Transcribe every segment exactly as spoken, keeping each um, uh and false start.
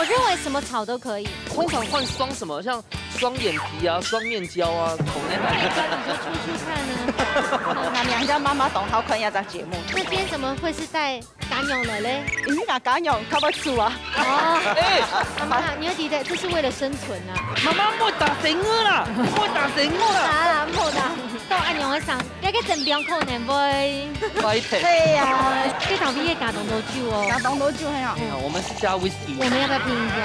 認為什麼草都可以。通常換雙什麼，像雙眼皮啊、雙面膠啊，同那个。那你就出去看呢。他名叫媽媽懂好看一隻節目。那今天怎麼會是帶家娘來嘞？因為家娘較會煮啊。哦，哎，媽媽，你要記得，這是為了生存啊。媽媽，莫打死我啦，莫打死我啦。好啦，好啦，到恁樣个聲，這个真正可能會。拜託。對呀，這頭皮也加當多酒哦。加當多酒，嘿啊。哎呀，我們是加 whisky。我們要不要拼一下？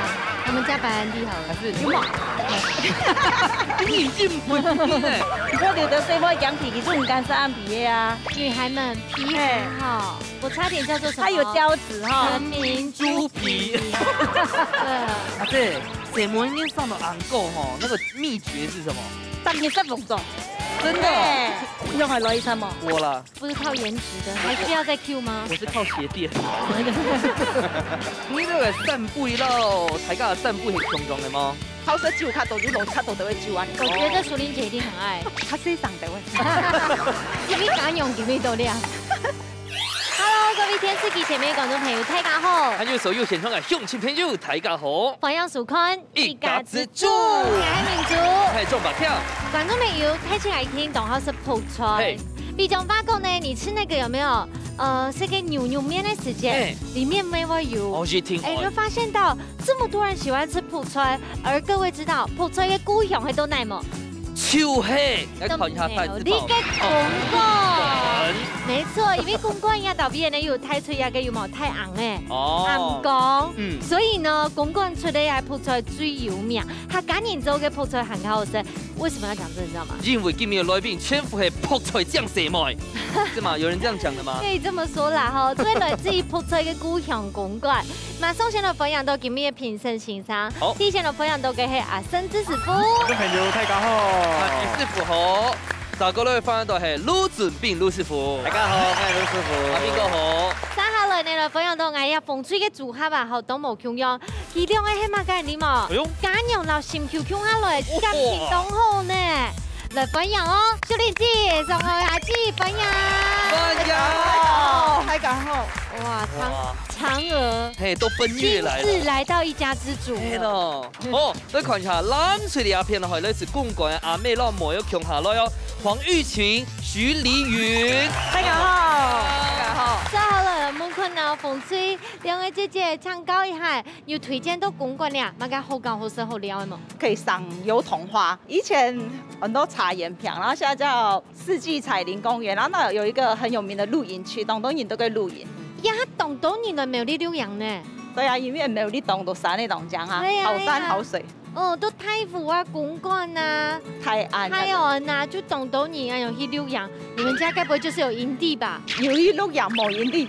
我們加白蘭地好了。還是有嗎？你已經不拼了。我流的水會講脾氣，就毋敢食暗皮的啊。女孩們皮很好，我差點叫做什麼？她有膠質哈。人民豬皮。對。啊，對，洗面乳上到紅膏吼，那個秘訣是什麼？當然是紅膏。真的哦？哎，用來來一餐嗎？我啦。不是靠顏值的，還需要再 Q 嗎？我是靠鞋墊。你這個散步一路，大家散步係共樣个嗎？好食酒較多，就路較多都會酒啊。我覺得淑玲姐一定很愛。較細聲个喂。因為家娘今日都亮。Hello，各位電視機前面的觀眾朋友，大家好。還有所有線上的鄉親朋友，大家好。歡迎收看一家之煮。我係明珠。我係鍾伯強。觀眾朋友，大家一定當好食泡菜。嘿。比方話講呢，你吃那個有沒有？呃，食該牛肉麵的時間，嘿。裡面乜會有。哦，一定會。哎，就發現到這麼多人喜歡吃泡菜，而各位知道泡菜个故鄉係到哪無？就係，來看一下大字報。你个公館。沒錯，因為公館也特別呢，有大菜啊，个有無？大紅个。哦。紅光。嗯。所以呢，公館出來个泡菜最有名，客家人做个泡菜還較好食。為什麼要講這，你知道嗎？因為今日的來賓全部係泡菜醬細妹，是嗎？有人這樣講的嗎？可以這麼說啦，吼，所以來自於泡菜个故鄉公館。馬上先來歡迎到今日个評審先生。好。第一先來歡迎到个係阿生朱師傅。觀眾朋友，大家好。阿生師傅好。再過來歡迎到係盧俊斌盧師傅。大家好，我係盧師傅。阿斌哥好。接下來呢，來歡迎到𠊎這紅隊个組合啊，吼，都無共樣。佢兩個係麼个你無？哎喲。家娘摎心臼共下來，哇。感情當好呢。來歡迎哦，秀玲姐、宋慧雅姐，歡迎。歡迎。大家好。哇，長，哇。嫦娥，嘿，都奔月來了。親自來到一家之煮。嘿咯。哦，來看一下藍隊這片个吼，來自公館阿妹摎妹仔共下來哦，黃玉琴、徐麗雲。大家好。大家好。接下來，𠊎看到紅隊兩位姐姐請教一下，有推薦到公館了，麼个好搞好食好尞个無？可以賞油桐花，以前很多茶園坪，然後現在叫四季彩林公園，然後那有一個很有名的露營區，當多人都在露營。呀，當多人來苗栗露營呢。對啊，因為苗栗當多山个當中啊，對啊，好山好水。對啊。哦，都大湖啊、公館啊、大安啊。大安啊，就當多人啊，有去露營。你們家該不會就是有營地吧？有去露營，無營地。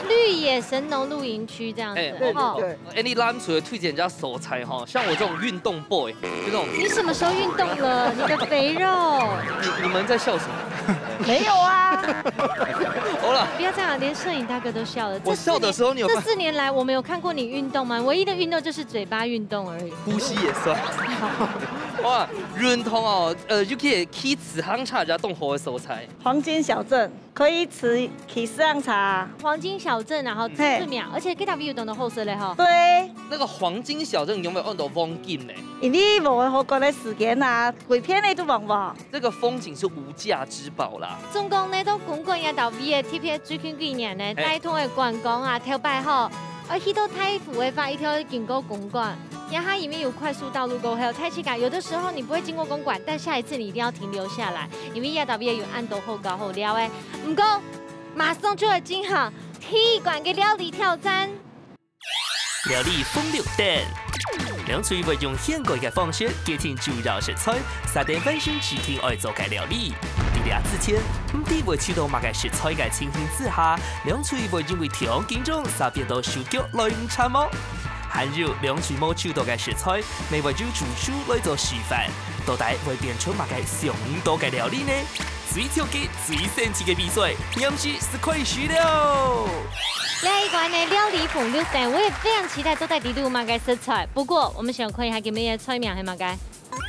綠野神農露營區這樣子，哎，哦。對，對，對。哎，你藍隊推薦人家所在哈，像我這種運動 boy，就那種。你什麼時候運動了？你的肥肉。你，你們在笑什麼？沒有啊。好了。不要這樣，連攝影大哥都笑了。我笑的時候，你有發，這四，這四年來，我沒有看過你運動嗎？唯一的運動就是嘴巴運動而已。呼吸也算。哇，運動哦，呃，就可以騎自行車，這種好个所在。黃金小鎮。 可以騎，騎自行車。黃金小鎮，然後，嘿。出名，而且該搭位有當多好食个吼。對。那個黃金小鎮有沒有很多黃金呢？因為無好過个時間啊，規片个都黃黃。這個風景是無價之寶啦。總共呢，到公館這搭位个特別最近幾年呢，嘿。帶動个觀光啊，頭擺吼，愛去到大湖个話，一定要經過公館。然後因為有快速道路過後，大自家有的時候你不會經過公館，但下一次你一定要停留下來，因為這搭位有恁多好搞好尞个。 毋過，馬上就來進行第一關个料理挑戰。料理紅綠燈。兩隊會用現改个方式決定主要食材，設定完成指定愛做个料理。在這之前，毋知會取到麼个食材个情形之下，兩隊會因為忒緊張，煞變到手腳來毋掣無？還有兩隊無取到个食材，乜會由主廚來做示範，到底會變出麼个想毋到个料理呢？ 最刺激、最神奇个比賽，臨時就開始了！這一關个料理紅綠燈，我也非常期待到底裡肚有麼个食材。不過，我們先看一下今日个菜名係麼个？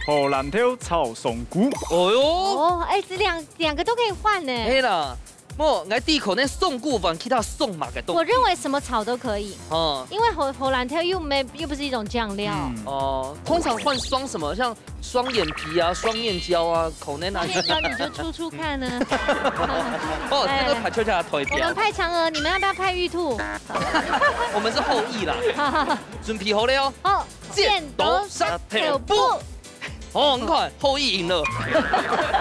荷蘭豆炒香菇。哦喲！哦，哎，這兩，兩個都可以換呢。可以啦。無，𠊎知可能送古還其他送麼个東西。我認為什麼草都可以，哦。因為荷，荷蘭豆又沒，又不是一種醬料。嗯。哦，通常換雙什麼？像雙眼皮啊、雙面膠啊，可能啊。雙面膠你就出出看呢。哦，這個哎。排球家代表。我們派嫦娥，你們要不要派玉兔？我們是後羿啦。準備好了哦。好，剪刀石頭布。 哦，你看，後羿贏了。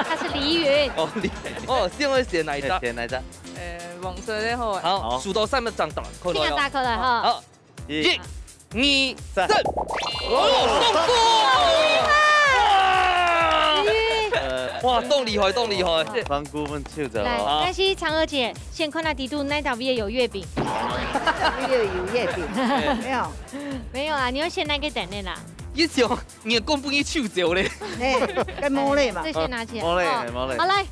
他是李雲。哦，李，哦，先會選哪一張？哎，選哪一張？呃，黃色的好啊。好，好。數到三个掌聲，扣落喲。請大家扣落哈。好，一、一、二、三。三。哦，送古！哇！哇，當厲害，當厲害。黃姑分抽走來，哦。但是嫦娥姐，先看下底肚哪搭位有月餅。哪搭位有月餅？哎。沒有。沒有啊，你要選哪個等的啦？一想 你个公分一抽走咧。哎，該無咧嘛。這先拿起來。無咧，哦。無咧。好，來，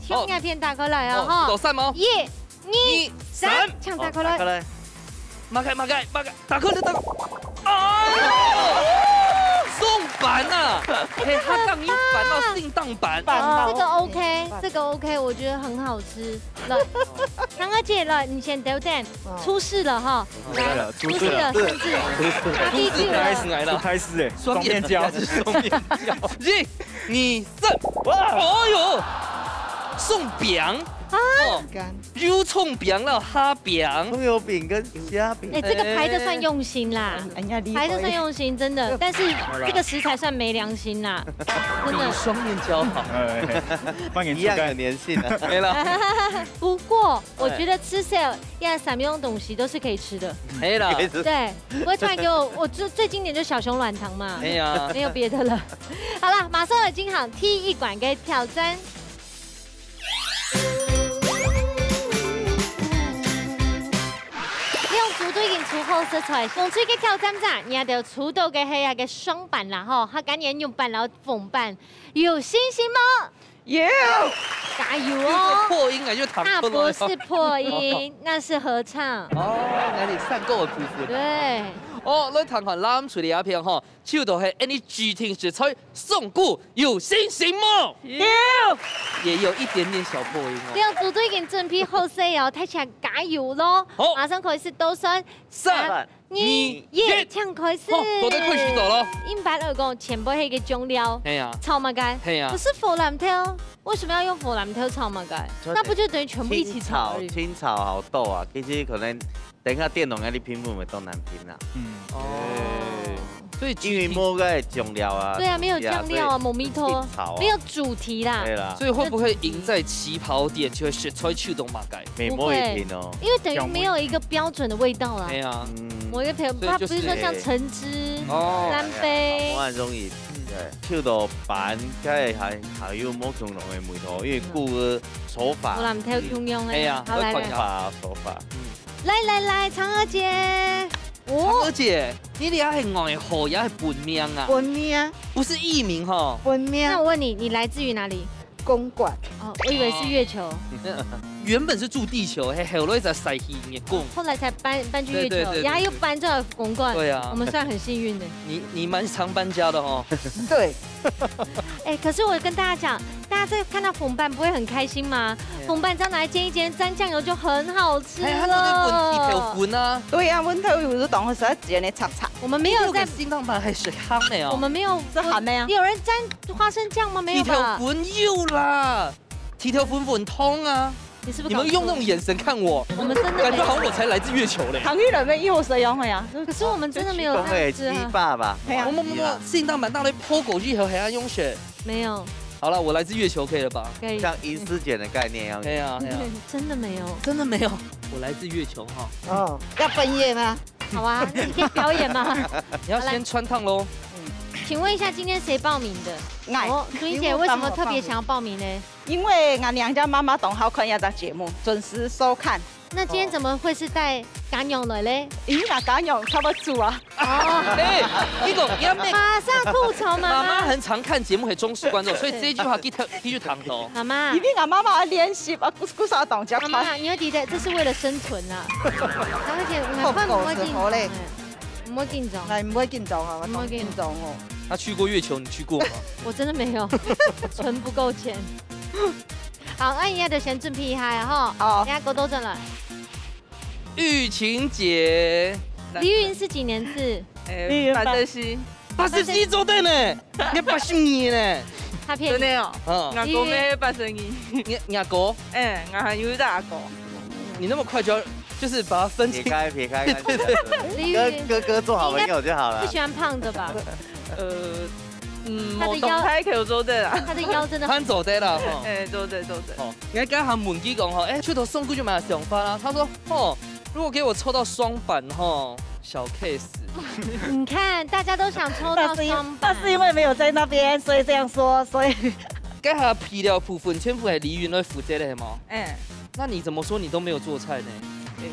請影片打開來哦，好，哈。多少哦？一、二、二、三，三。請打開來。好，打開來。擘開，擘開，擘開，打開來，打開。哎喲！送粄啊！嘿，客家人粄哦，聖誕粄。哦，這個OK，這個OK，我覺得很好吃。來，嫦娥姐來，你先等等，哦。出世了哈。 對了，出世了，出世了，甚至出世了。哈比Q了。出世了，出世了，雙面膠。雙面膠。一、二、三，哇！哎喲，送餅。啊。哦，又送餅了，蝦餅。蔥油餅跟蝦餅。哎，這個排得算用心啦，哎呀，厲害。排得算用心，真的。但是這個食材算沒良心啦，真的。比雙面膠好。哎，哎，哎，放眼一樣有粘性啊。沒了。不過，我覺得吃這 呀，三樣東西都是可以吃的。係啦。對，不會突然給我，我最，最經典就小熊軟糖嘛。係啊。沒有別的了。好啦，馬上來進行第一關个挑戰。兩組都已經出好食材，紅隊个挑戰者，你兜出到个係該个雙粄啦吼，客家人用粄摎紅粄，有信心無？ 有。加油哦！破音啊，又彈出來。那不是破音，那是合唱。哦，哪裡？山歌的部分。對。哦，來聽看藍隊這片吼，唱到係恁呢指定食材，送古有信心無？有。也有一點點小破音哦。對，組隊已經準備好勢哦，大家加油咯！好。馬上開始倒算。三、三、二、二、一，一。請開始。好，都在開始走咯。一般來講，全部係个醬料，係啊。炒麼个？係啊。可是荷蘭豆，為什麼要用荷蘭豆炒麼个？那不就等於全部一起炒而已？清炒，清炒好鬥啊，其實可能等一下電腦該裡拼不會都難拼啦。嗯。哦。對。所以因為無个醬料啊，對啊，沒有醬料啊，東西啊，所以無味道啊，清炒啊。沒有主題啦。對啦。所以會不會贏在起跑點，就係食材手動嘛改？沒，不會。無一定哦。因為等於沒有一個標準的味道啦。對啊。嗯。某一個朋友，所以就是，他不是說像橙汁、哦。藍杯。我很容易，嗯。對，手動板，該還，還有無共樣的味道，因為古个手法。荷蘭豆共樣的。對啊，好，來，來。手法，手法。嗯。來，來，來，嫦娥姐。 哦。嫦娥姐，你這係外號也係本名啊？本名。不是藝名吼？本名。那我問你，你來自於哪裡？公館。哦，我以為是月球。哦。原本是住地球，嘿，後來才徙去月宮。後來才搬，搬去月球，對，對，對，對，也還又搬到公館。對啊。我們算很幸運的。你，你蠻常搬家的吼。對。哎，可是我跟大家講，大家在看到紅粄不會很開心嗎？對啊。紅粄只要拿來煎一煎，沾醬油就很好吃了。哎，佢都係搵地球粉啊。對啊，搵地球粉當然係煎个赤赤。我們沒有在，你有給心臟病還是鹹的哦？我們沒有，這鹹的啊。有人沾花生醬嗎？沒有吧？地球粉有啦，地球粉粉湯啊。你是不是搞錯？你們用那種眼神看我，我們真的沒有。感覺好像我才來自月球嘞。糖衣人們又是用的呀。可是我們真的沒有這樣子啊。講个雞爸爸，嘿啊。我們，我們，心臟病拿來泡過以後還要用血。沒有。好了，我來自月球可以了吧？可以。像銀絲卷的概念一樣。對啊，對啊。真的沒有。真的沒有，我來自月球哈。哦，要分頁嗎？好啊，那你可以表演嗎？你要先穿燙咯。好，來。請問一下，今天誰報名的？哎，哦，朱茵姐，你有幫我報名。為什麼特別想要報名呢？因為𠊎娘家媽媽當好看這隻節目，準時收看。那今天怎麼會是帶家娘來嘞？因為𠊎家娘較會煮啊。哦。哎，你講，你要make，馬上吐槽媽媽。媽媽很常看節目，很忠實觀眾，所以這句話繼續，繼續聽到。媽媽。因為𠊎媽媽愛練習啊，故，故所當加快。媽媽，你要記得，這是為了生存啊。然後而且我們換不會進，好嘞。哎，毋會緊張。哎，毋會緊張啊，我當緊張哦。她去過月球，你去過嗎？我真的沒有，存不夠錢。好，恁樣就先準備一下吼。好。等下過到轉來。玉琴姐，來。李云是幾年次？哎，李云八十四。八十四做得呢，你八十二呢。他騙你。真的哦，嗯。阿哥咩八十二。你，你阿哥？哎，我還有一个阿哥。你那么快就要，就是把它分清。撇开，撇开，对，对，对。李云哥，哥，哥做好朋友就好了。不喜欢胖的吧？呃，嗯，他的腰，某种开口做得啦。他的腰真的很，他做得啦，吼。哎，做得，做得。哦，你还刚好问佢讲吼，哎，出头送过去买想法啦。他说，哦，如果给我抽到双板吼，小 case。你看，大家都想抽到双板。那是因，那是因为没有在那边，所以这样说，所以。刚好皮料部分全部系李云来负责的，系吗？哎。那你怎么说你都没有做菜呢？哎，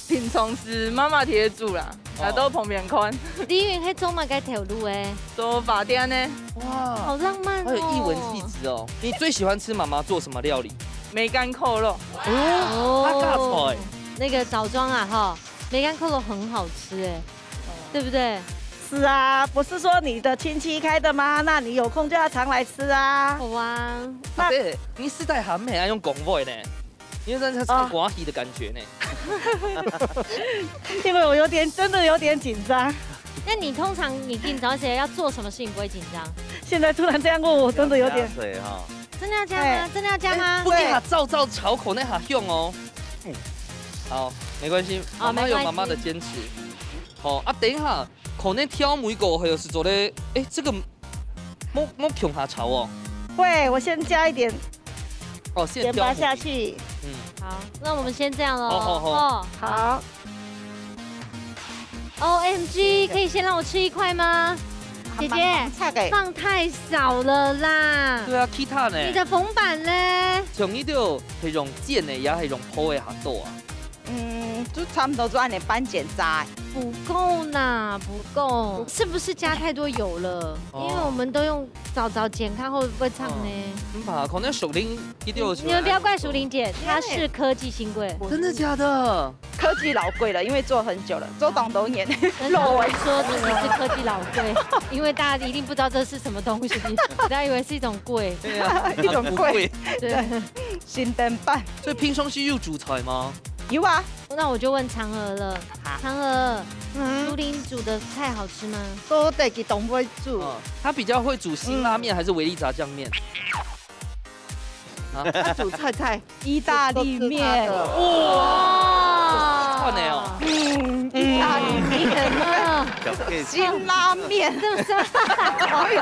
平常时妈妈在煮啦，哦。然后都旁边看。李云会做么个头路诶？做发店呢。哇，好浪漫哦。好有艺文气质哦。你最喜欢吃妈妈做什么料理？梅干扣肉。哦，哦，阿家菜。那个枣庄啊，哈，梅干扣肉很好吃哎，对不对？是啊，不是说你的亲戚开的吗？那你有空就要常来吃啊。好啊。那，啊，对，你是在喊咩？用讲话呢？你有在唱歌戏的感觉呢。因为我有点，真的有点紧张。那你通常你紧张起来要做什么事情不会紧张？现在突然这样问我，真的有点。要加水哈。真的要加吗？哎。真的要加吗？哎，不给他照照炒口那下用哦。哎。好，没关系，哦，妈妈有妈妈的坚持。没关系。好，啊，等一下，可能挑某一个还有是做的，哎，这个莫，莫共下炒哦。会，我先加一点哦，先挑某一个。盐巴下去。嗯。好，那我们先这样咯。好，好，好。哦。好。 O M G，可以先让我吃一块吗？姐姐，还蛮，蛮差的。放太少了啦。对啊，其他呢？你的凤板呢？像你都係用煎的，也係用烰的較多啊？嗯，就差不多就按你半煎炸。不够啦，不够。是不是加太多油了？哦。因为我们都用，早早煎，看会不会烫呢？嗯。嗯吧，可能熟龄一定有，你们不要怪淑玲姐，她是科技新贵。真的假的？ 科技老贵了，因为做很久了，做当多年。真的，我说自己是科技老贵，因为大家一定不知道这是什么东西，不要以为是一种贵。对啊，一种贵。对。新登板。所以平常时有煮菜吗？有啊。那我就问嫦娥了，啊。嫦娥，嗯。淑玲煮的菜好吃吗？都得去东北煮。嗯，她比较会煮辛拉面还是维力炸酱面？ 啊？要煮菜菜。意大利面。都吃她的。哇！串的哦。嗯，意大利面。嗯。小佩辛拉面。是不是？哎呦。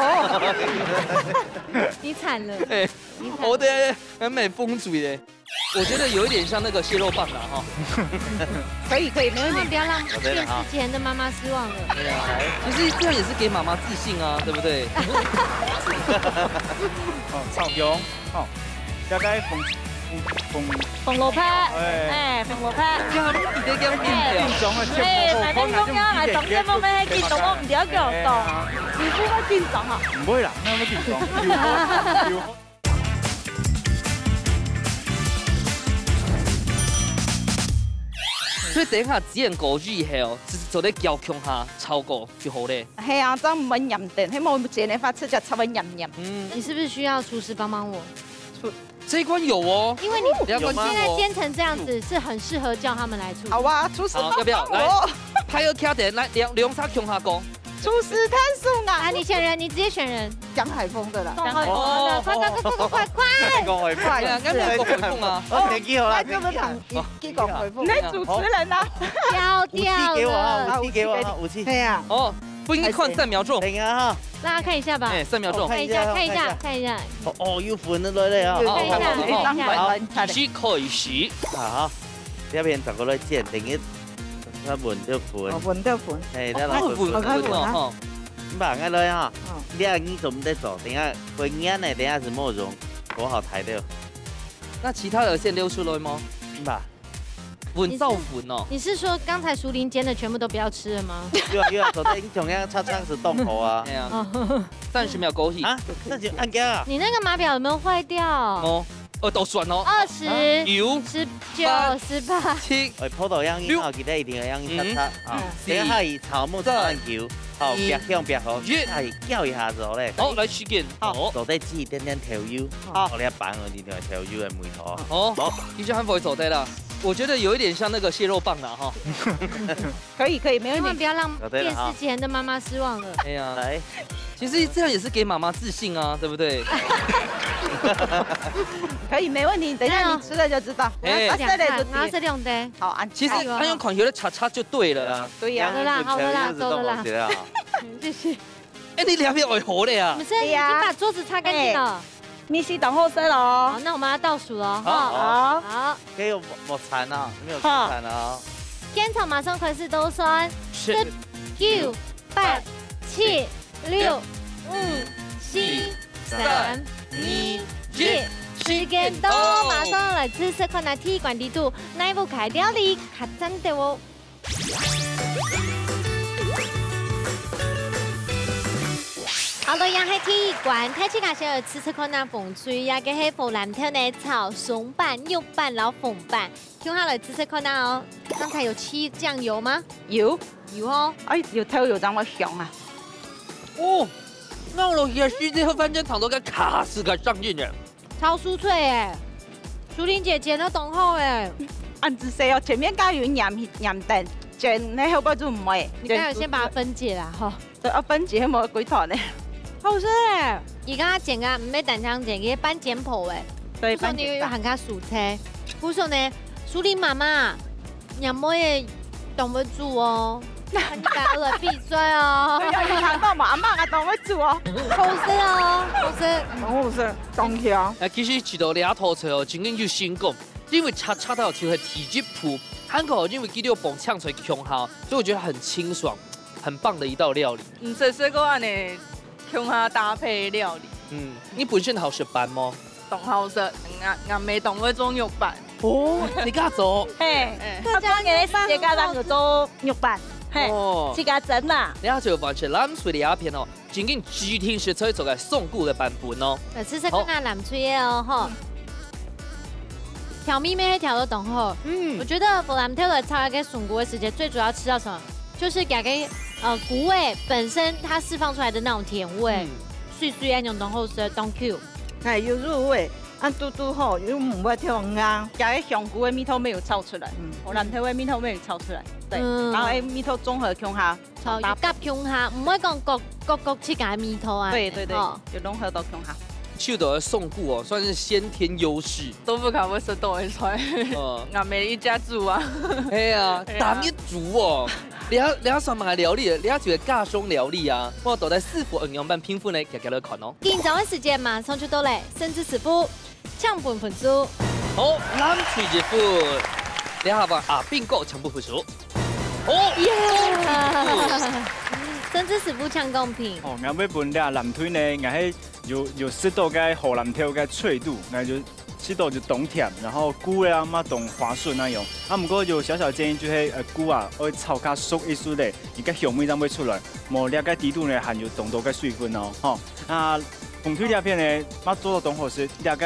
你惨了。哎，你惨了。我的很美风水耶。我觉得有一点像那个蟹肉棒啦，哈。可以，可以，没问题。千万不要让电视前的妈妈失望了。对啊，其实这样也是给妈妈自信啊，对不对？哦，炒肉，哦，大概红，红，红，红萝卜，哎。哎，红萝卜。呀，你直接讲面条。哎，紧张啊，哎，慢慢讲啊，哎，当然我们还紧张，我们不要给我动。哎，哎，哎。你不会紧张哈？不会啦，那么紧张。有，有。 所以等一下煎過以後，就，就做得攪共下炒過就好咧。係啊，正毋會黏等，係無煎个話，直接炒會黏黏。嗯。你是不是需要厨师帮帮我？厨，这一关有哦。因为你，你要关心我。你现在煎成这样子，是很适合叫他们来处理。好啊，厨师帮帮我。好，要不要？来，派个卡点，来，两，两叉共下讲。 厨师探手啊。啊，你选人，你直接选人。讲海风的啦。讲海风的，哦，快，快，快，快，快，快，快。讲海风。对啊，应该没有讲海风啊。哦，天气好啦，哦，天气好。来，给我们讲，给讲海风。你主持人啊。掉掉了。武器给我啊，武器给我啊，武器。对啊。哦，不应该看三秒钟。等一下哈。大家看一下吧。哎，三秒钟。哦，看一下，看一下，看一下。看一下。哦，哦，有粉的来了啊。好，看一下，好，好，看一下。好，开始。好，这边转过来见，等一下。 它穩就穩。哦，穩就穩。哎，它來穩，哦，穩，穩，穩，穩啊。哦，吼。你把它來哈，哦。你看你做毋得做，等下會黏的，等下係無用，無好抬的。那其他的先撈出來嗎？你把。穩到穩哦。你是，你是說剛才淑玲煎的全部都不要吃了嗎？有啊，有啊，昨天你同樣擦擦是動口啊。哎呀。哦。三十秒過去。啊，那就按掉啊。你那个码表有没有坏掉？哦。 呃，倒算哦。二十、啊，九、十九、八、十八。七。哎，葡萄样，你好，記得一定要樣擦擦啊。嗯。等一下佢炒木炒很久。好，一，別向別好，耶。哎，攪一下子好咧。好，來，時間。好。好。做得試一點點豆油，好。好，你放入去豆油个味道。好。好。你就還會做得啦。我覺得有一點像那個蟹肉棒啦，哈。可以，可以，沒問題。千萬不要讓電視機前的媽媽失望了。哎呀，來。其實這樣也是給媽媽自信啊，對不對？可以，沒問題。等一下你吃了就知道。哎。我要試看看，我要試兩滴。好，啊，其實他用孔球的叉叉就對了啦。對呀。好了啦，好了啦，夠了啦。謝謝。哎，你兩邊愛好了呀。我們現在已經把桌子擦乾淨了。哎。你是當好食哦。好，那我們要倒數了，哈。好。好。好。可以有抹，抹茶呢，沒有吃茶呢哦。現場馬上開始倒算，十、九、八、七、六、五、四、三、二、一，時間到，馬上來試試看啊，第一關裡肚，哪一屋个料理較讚个哦。 好了，這係第一關，大自家先來試試看啊，紅隊啊，這係荷蘭豆泥炒松粄、肉粄摎紅粄，共下來試試看啊哦。剛才有揤醬油嗎？有。有哦。哎，有豆油，正會香啊。哦，咬落去个時節，忽然間嚐到个卡斯个上癮耶。 超酥脆欸，淑玲姐煎到當好欸。恁仔細哦，前面加油黏，黏等，煎了後背就毋會。你待會先把它分解啦，吼。對，啊，分解無幾團呢。好食欸，佢剛剛煎个，毋係單淨煎，佢係半煎婆欸。對，不錯，你有半煎包。還加蔬菜。不錯呢，淑玲媽媽， 若妹仔當會煮哦，你家下來比賽哦。哎呀，你看到嘛，阿媽也當會煮哦。好食哦，好食。當好食，當香。哎，其實試著這道菜哦，真正有成功，因為恰恰到就係第一步，還過因為佢兜放青菜共下，所以我覺得很清爽，很棒的一道料理。毋識食過恁呢共下搭配料理。嗯，你本身好食粄無？ 當好食，𠊎，𠊎姆當會做肉粄。哦，自家做。嘿，哎。客家人个時節，家人有做肉粄，嘿，哦。自家蒸啦。這就完全藍隊這片哦，真正指定食材做个上古个版本哦。呃，試試看看藍隊个哦，吼。嗯。調味乜係調到當好。嗯。我覺得荷蘭豆來炒該个筍菇个時節，最主要吃到什麼？ 就是佢个，呃，菇仔本身它釋放出來的那種甜味，嗯。水水恁樣當好食，當Q。哎，有入味，啊，嘟嘟吼，又毋會忒硬，佢个香菇个味道沒有炒出來，嗯。荷蘭豆个味道沒有炒出來，對，嗯。然後，哎，味道綜合共下，炒，搭，有合共下，毋會講各，各，各自家个味道啊，對，對，對，吼。有融合到共下。 手頭个筍菇哦，算是先天優勢。都毋敢會食到个菜。嗯。𠊎姆一家煮啊。係啊，係啊。逐日煮哦。你還，你還算麼个料理？你還煮个家常料理啊？看到底師傅仰般評分呢？遽遽來看哦。緊張个時間馬上就到咧，甚至師傅，請分分數。好，藍隊一分。這下換阿兵哥請分分數。哦，耶！甚至師傅請公平。哦，𠊎會分這藍隊呢，𠊎係 有，有食到該荷蘭豆个脆度，該就食到就當甜，然後菇啊嘛當滑順那樣。啊，毋過有小小建議就係，呃，菇啊，愛炒較熟一息咧，佢个香味正會出來，無這个底肚呢還有當多个水分哦，吼。啊，紅隊這片呢，嘛做到當好食，這个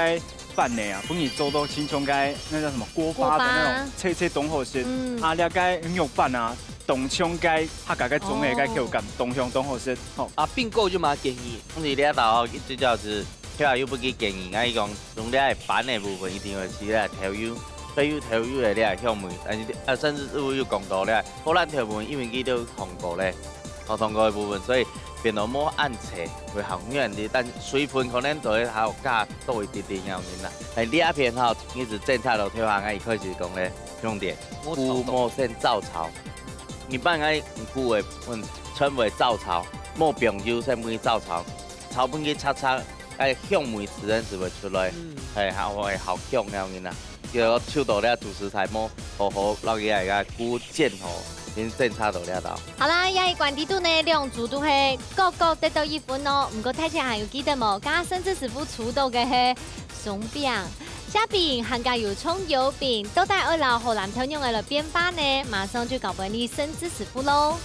粄呢啊，分佢做到親像該，那叫什麼，鍋巴的那種，鍋巴。脆脆當好食。嗯。啊，這个肉粄啊，當像該客家个粽仔个口感，哦。當香當好食，吼。啊，兵哥有麼个建議？你這道哦，最主要係 聽下有分佢建議，𠊎講，用這个粄个部分一定愛試這个豆油，豆油，豆油个這个香味，但是，啊，甚至有，有講到這个荷蘭豆部分，因為佢都烘過咧，哦，烘過个部分，所以變到無恁脆，會較軟啲，但水分可能都會較加多一點點樣仔啦。哎，這片吼，一直政策都推行，𠊎一開始講咧，重點，菇莫先燥炒，一般𠊎菇會，嗯，稱為燥炒，莫放油先分佢燥炒，炒分佢炒炒， 哎，香味自然就會出來，嗯。哎，還會好香了人啊。就手到這主食材無好好落去啊，个菇煎好，先檢查到這道。好啦，這一關裡肚呢，兩組都係各各得到一分哦。毋過大家還有記得無？剛剛甚至師傅出到个係鬆餅、蝦餅，還加有蔥油餅，到底愛摎荷蘭豆仰仔來變化呢？馬上就交分你甚至師傅咯。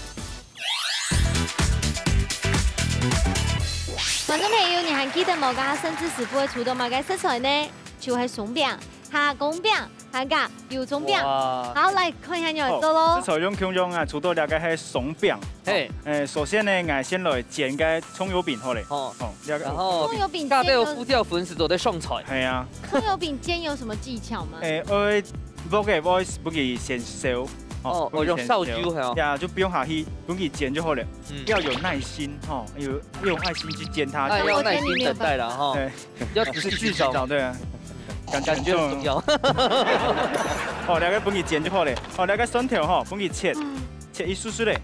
觀眾朋友，你還記得無？剛剛甚至師傅个出到麼个食材呢？就係鬆餅、蝦公餅，還加油蔥餅。哇。好，來看一下你來做咯。食材用共樣啊，除到這個係鬆餅。嘿。誒，首先呢，𠊎先來煎個蔥油餅好了。哦。哦，這個。然後，蔥油餅煎有，加到胡椒粉絲做得上菜。係啊。蔥油餅煎有什麼技巧嗎？誒，愛鑊个話，分佢先燒。哦，哦，用燒酒係哦。呀，就不用下去，分佢煎就好了。嗯。要有耐心，吼，有，要用愛心去煎它。哎，要耐心等待啦，哈。對。 要仔細去找。仔細去找，對啊。感覺很重要。哦，這個分佢煎就好了。哦，這個蒜頭吼，分佢切，切一絲絲咧。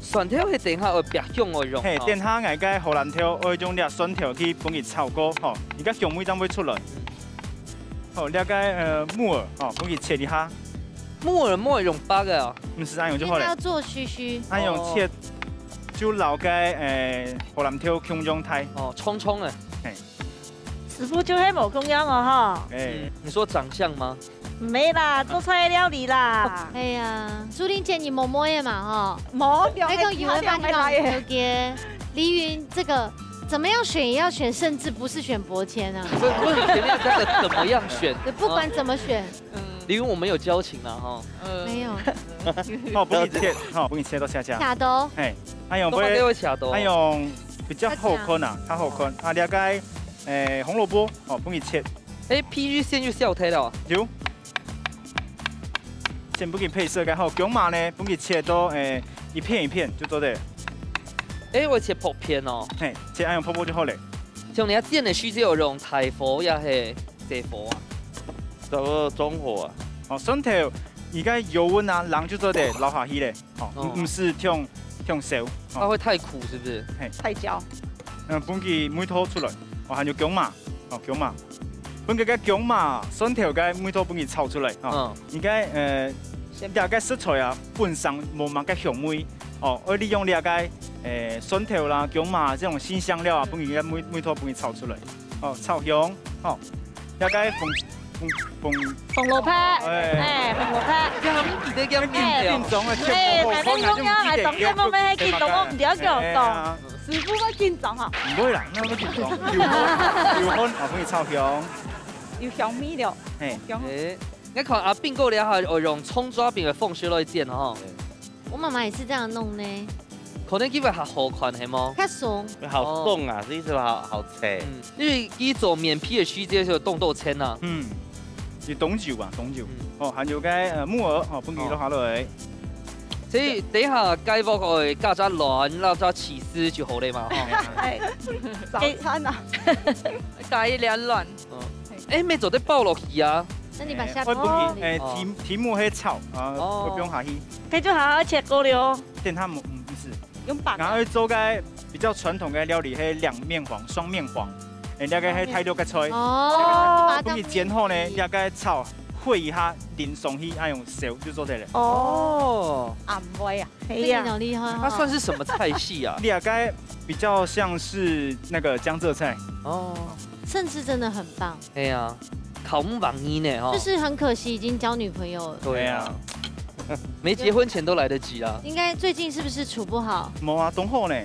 蒜頭係等下愛煏香愛用。嘿，等下𠊎个荷蘭豆愛用這蒜頭去分佢炒過，吼，佢个香味正會出來。好，這個，呃，木耳，吼，分佢切一下。木耳，木耳用剝个啊？毋係，恁樣就好了。一定要做鬚鬚。恁樣切，哦。就摎該，誒，荷蘭豆共樣大。哦，蔥蔥啊。嘿。 師傅就係無共樣哦，吼。哎。嗯，你說長相嗎？毋係啦，做出來个料理啦。哎呀，蘇玲姐，你摸摸耶嘛，吼。無，兩個，那個魚會放放放放。OK。黎雲，這個怎麼樣選也要選，甚至不是選伯謙啊。不，不是前面那個怎麼樣選。對，不管怎麼選。嗯。黎雲，我們有交情啊，哈。呃。沒有。好，分佢切，好，分佢切到細細。切到。嘿，恁樣會，做麼个會切到？恁樣比較好看啊，較好看。啊，了解。 誒，紅蘿蔔，哦，分佢切。誒，P G線就笑忒了。有。先分佢配色，然後薑嫲呢，分佢切到，誒，一片一片就做得。誒，我切薄片哦。嘿，切恁樣薄薄就好了。像你愛煎个時節有用大火也係細火啊？差不多中火啊。哦，蒜頭，佢个油溫啊，冷就做得撈下去咧。 哦，哦。毋，毋係忒，忒燒，哦。它會太苦，是不是？嘿。太焦。嗯，分佢味道出來，哦，還有薑嫲，哦，薑嫲。分佢个薑嫲、蒜頭个味道分佢炒出來，哦。嗯。應該，呃，先這個食材啊，本身無麼个香味，哦，愛利用這個，呃，蒜頭啦、薑嫲這種辛香料啊，嗯。分佢个味，味道分佢炒出來，哦，炒香，哦。 了解紅，紅，紅，紅蘿蔔，哎。哎，紅蘿蔔。佢還記得佢緊張啊，哎，切毋好，反正用樣來當天我們還緊張，我毋知愛怎樣講。哎呀。師傅會緊張哈。毋會啦，哪會緊張？有風，有風，啊，分佢炒香。有香味了。嘿。香。哎，你看阿斌哥這下，哦，用蔥抓餅个方式來煎吼。對。 我媽媽也是這樣弄呢。可能佢會較好看，係無？較鬆。好鬆啊，哦。這意思好，好脆。嗯，因為佢做麵皮个時節就有凍到鮮啊。嗯，有凍酒啊，凍酒。嗯。哦，還有該，呃，木耳，哦，分佢落下來。哦。所以等一下，該鑊愛加隻卵，摎隻起司就好了嘛，吼。哎，早餐啊。加一粒卵。嗯。哎，乜做得包落去啊。那你把蝦哎，包裡。哎，題，哦。題目係炒，啊，哦。我不用下去。 該就好好切過了哦。等下，嗯，毋係。用粄啊。然後做個比較傳統个料理，係兩面黃、雙面黃。哎，這個係大陸个菜。哦。分佢煎好呢，這個炒燴一下，淋上去，恁樣燒就做得了。哦。哦。恁會啊。係啊。這個好厲害哦。它算是什麼菜系啊？這個比較像是那個江浙菜。哦。甚至真的很棒。 哎呀，考毋忘你呢，吼。就是很可惜，已經交女朋友了。對啊。對啊。沒結婚前都來得及啊。應該最近是不是處不好？無啊，當好呢。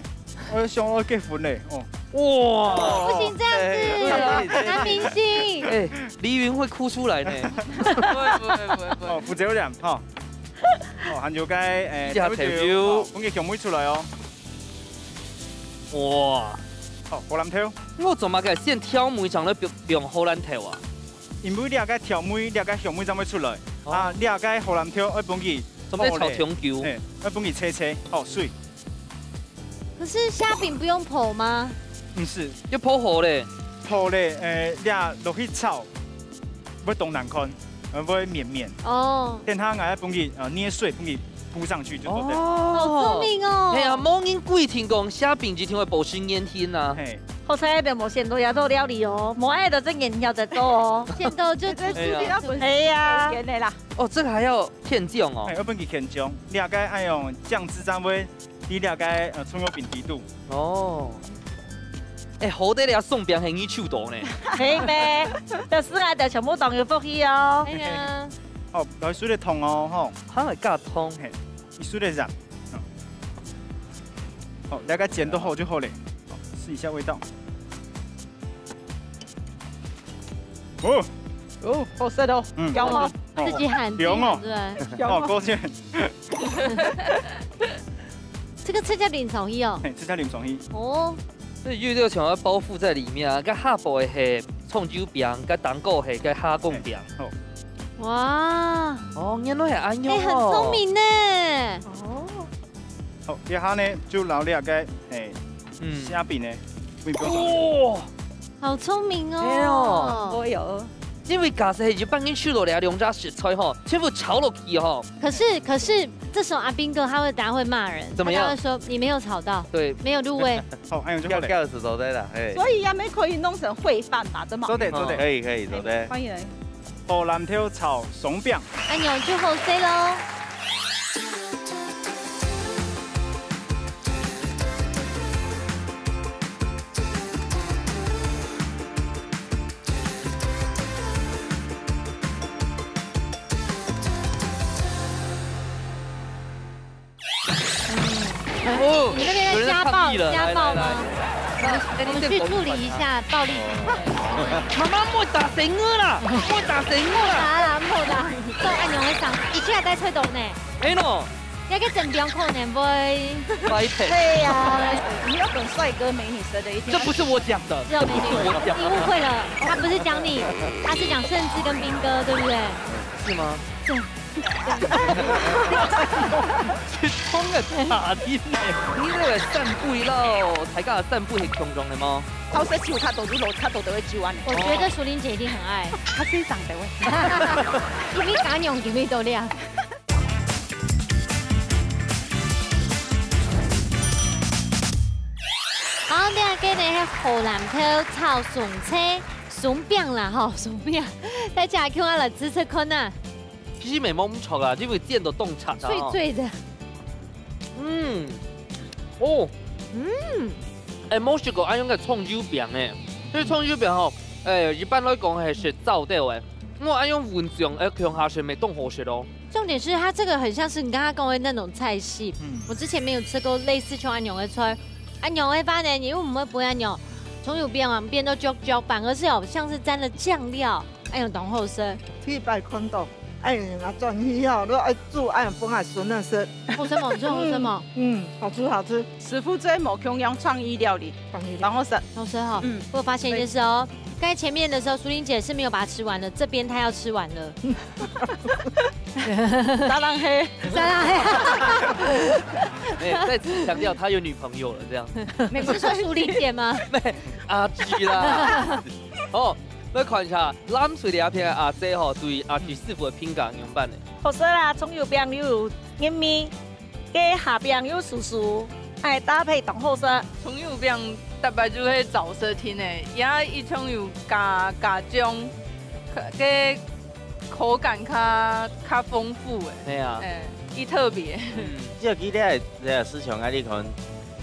我想要結婚呢，哦。哇。不行這樣子，哎，對啊。男明星。哎，黎雲會哭出來呢。不會，不會，不會，不會。哦，負責任，哈。哦，還有該，哎，一下調酒。哦，分佢香味出來哦。哇。好，荷蘭豆。 我做麼个先調味正來放，放荷蘭豆啊？因為這個調味，這個香味正會出來。哦。啊，這個荷蘭豆愛分佢做麼个炒香菇？嘿，愛分佢切切，哦，水。可是蝦餅不用剖嗎？毋係。要剖好咧。剖咧，呃，這落去炒，會當難看，呃，會綿綿。哦。等下𠊎愛分佢，呃，捏碎，分佢鋪上去就做得。哦。好聰明哦。係啊，無人規定講蝦餅一定愛保持黏性啊。嘿。 好彩愛等無選到這道料理哦，無愛就真眼曉得做哦。選到就，就，就，哎呀。哎呀。有錢的啦。哦，這個還要片醬哦。哎，要分佢片醬，你大概愛用醬汁沾位，你大概，呃，蔥油餅底肚。哦。哎，好得了，鬆餅係你手做呢。係咩？但是啊，就全部當有福氣哦。哎呀。哦，來水來燙哦，吼。它會加燙。嘿。 一水个鹽。好，大概煎到好就好了。好，試一下味道。哦，哦，好食哦，嗯，香哦。自己喊自己哦，對不對？香哦，哦，勾芡。這个直接淋上去哦。嘿，直接淋上去。哦。這有一个像个包袱在裡面啊，該下部个係蔥油餅，該頂高係該蝦公餅。嘿，好。哇。哦，原來係恁樣哦。哎，很聰明呢。哦。好，這下呢，就撈這个，嘿，嗯。蝦餅呢，會放上去。哦。好聰明哦。哎喲。我有。因為假使係一般人收到這兩隻食材吼，全部炒落去吼。可是，可是，這時候阿兵哥他會，等下會罵人，怎麼樣？他會說：「你沒有炒到，對。沒有入味。」好，恁樣就好了。要，要有時候在啦，嘿。所以也没可以弄成烩飯吧？真的。做得，做得。可以，可以，做得。歡迎。荷蘭豆炒鬆餅。哎喲，就好勢咯。哦，你那邊在家暴，有人在抗議了，家暴嗎？來，來，來。我們，我們去處理一下暴力。媽媽，莫打死我啦！莫打死我啦！莫打啦，莫打。做恁樣个聲，一起來在吹動呢。哎喲，那個整容可能會。白配。對呀，你要等帥哥美女生的一天。這不是我講的，只有美女，這不是我講的。你誤會了，他不是講你，他是講盛智跟斌哥，對不對？是嗎？對。 去衝个打的呢。你這个散步一路，大家散步係共樣个嗎？好勢就較多，就路較多都會走啊呢。我覺得淑玲姐一定很愛。較細聲个喂。因為家用，因為都亮。好，這個呢係荷蘭豆炒鬆脆，鬆餅啦吼，鬆餅。大家共下來試試看啊。 其實也無毋著啊，因為煎到當脆啊吼。脆脆的。嗯，哦，嗯，哎，無食過恁樣个蔥油餅哎，這个蔥油餅吼，哎，一般來講係食燥豆哎，我恁樣混醬哎，共下食乜當好食哦。重點是它這個很像是你剛剛講的那種菜系，嗯。我之前沒有吃過類似像恁樣个菜。恁樣个話呢，你又毋會分恁樣蔥油餅啊，變到焦焦，反而是有像是沾了醬料，哎喲，當好食。第一擺看到。 哎，人家轉去哦，都愛煮，哎，分𠊎孫仔食。好食無？你說好食無？嗯，嗯，好吃，好吃。師傅最無共樣創意料理，創意料理。然後是，好吃哈。嗯。我有發現一件事哦，剛才前面的時候，淑玲姐是沒有把它吃完的，這邊她要吃完了。沙朗黑。沙朗黑。哎，再次強調她有女朋友了，這樣。你是說淑玲姐嗎？沒，阿吉啦。哦， 來看一下，藍隊這片个阿姐吼，對阿吉師傅个評價仰般呢？好食啦，蔥油餅又有入味，該蝦餅又酥酥，哎，搭配當好食。蔥油餅大概就係燥食定个，也一定有加，加醬，該口感較，較豐富誒。係啊。哎，佢特別。嗯。這个，這个市場啊，你看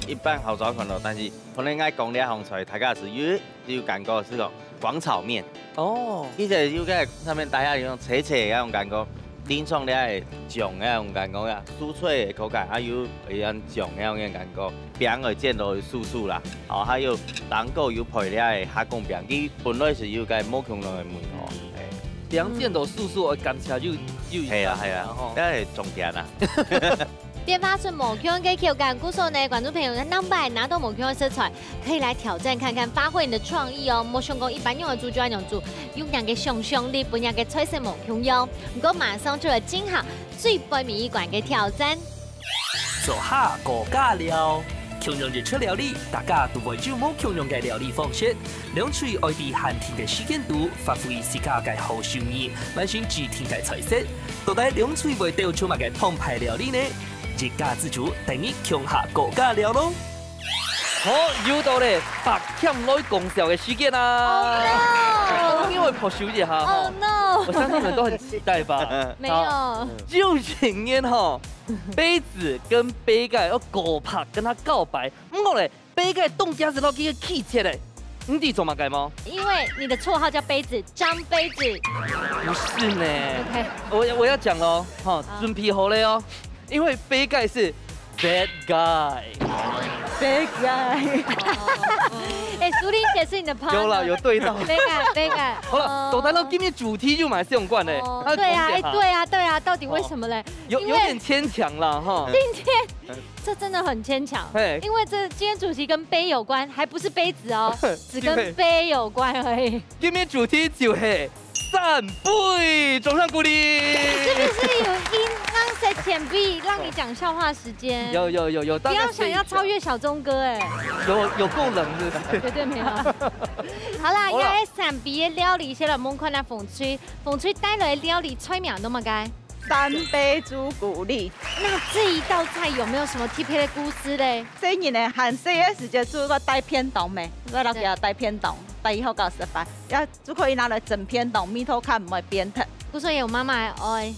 一般好少看到，但是可能愛講這項菜，大家係有 就有感覺係講廣炒麵。哦。其實有个上面大家有種脆脆个那種感覺，淋上了个醬个那種感覺啊，酥脆个口感，還有一樣醬个那種感覺，餅會煎到酥酥啦，哦，還有頂高有配了个蝦公餅，佢本來係有个無共樣个味道，哎。餅煎到酥酥，我感覺又，又有係啊，係啊，吼。該係重點啊。 變化出無共个口感。故所呢，觀眾朋友，下擺拿到無共个食材，可以來挑戰看看，發揮你的創意哦。莫想講一般樣个煮就恁樣煮，有恁樣个想像力，分恁樣个菜色無共樣。毋過馬上就來進行最尾一關个挑戰。做下高價料，共樣一出料理，大家都會有無共樣个料理方式。兩隊愛在限定个時間肚，發揮自家个好手藝，完成指定个菜色。到底兩隊會鬥出麼个澎湃料理呢？ 一家之煮，等你共下高價料咯。好，又到了八點來講笑个時間啦。Oh no！我會拍手一下吼。Oh no！我相信你們都很期待吧？沒有。好，有一年吼，杯子跟杯蓋要告白，跟他告白。毋過咧，杯蓋當驚係落去氣切咧，你知做麼个無？因為你的綽號叫杯子，張杯子。不是呢。OK。我，我要講咯，吼，好。準備好了哦。 因為杯蓋係bad guy。白个。哎，苏玲姐是你的 partner。有啦，有对到。白个，白个。好了，哦。到底摎今日主題就蛮相关的，哦，它的重点哈。对啊，哎，对啊，对啊，到底为什么嘞？哦。有，因为有点牵强啦，哈。今天，这真的很牵强，嘿。因为这今天主题跟杯有关，还不是杯子哦，只跟杯有关而已。今日主题就系 三杯，掌声鼓励。是不是有音浪在前辈，让你讲笑话时间？有，有，有，有，不要想要超越小钟哥哎。大概是这样。有，有够冷，是不是？绝对没有。好啦，好啦。要来三杯的料理，先来问看下凤吹，凤吹带来的料理菜名都么个？三杯朱古力。那这一道菜有没有什么特别的故事嘞？細人仔还細个时节煮个带便当咩，我老家带便当，带以后教食饭，要 就可以拿来整便当，味道看毋会变脱。故所有妈妈的爱。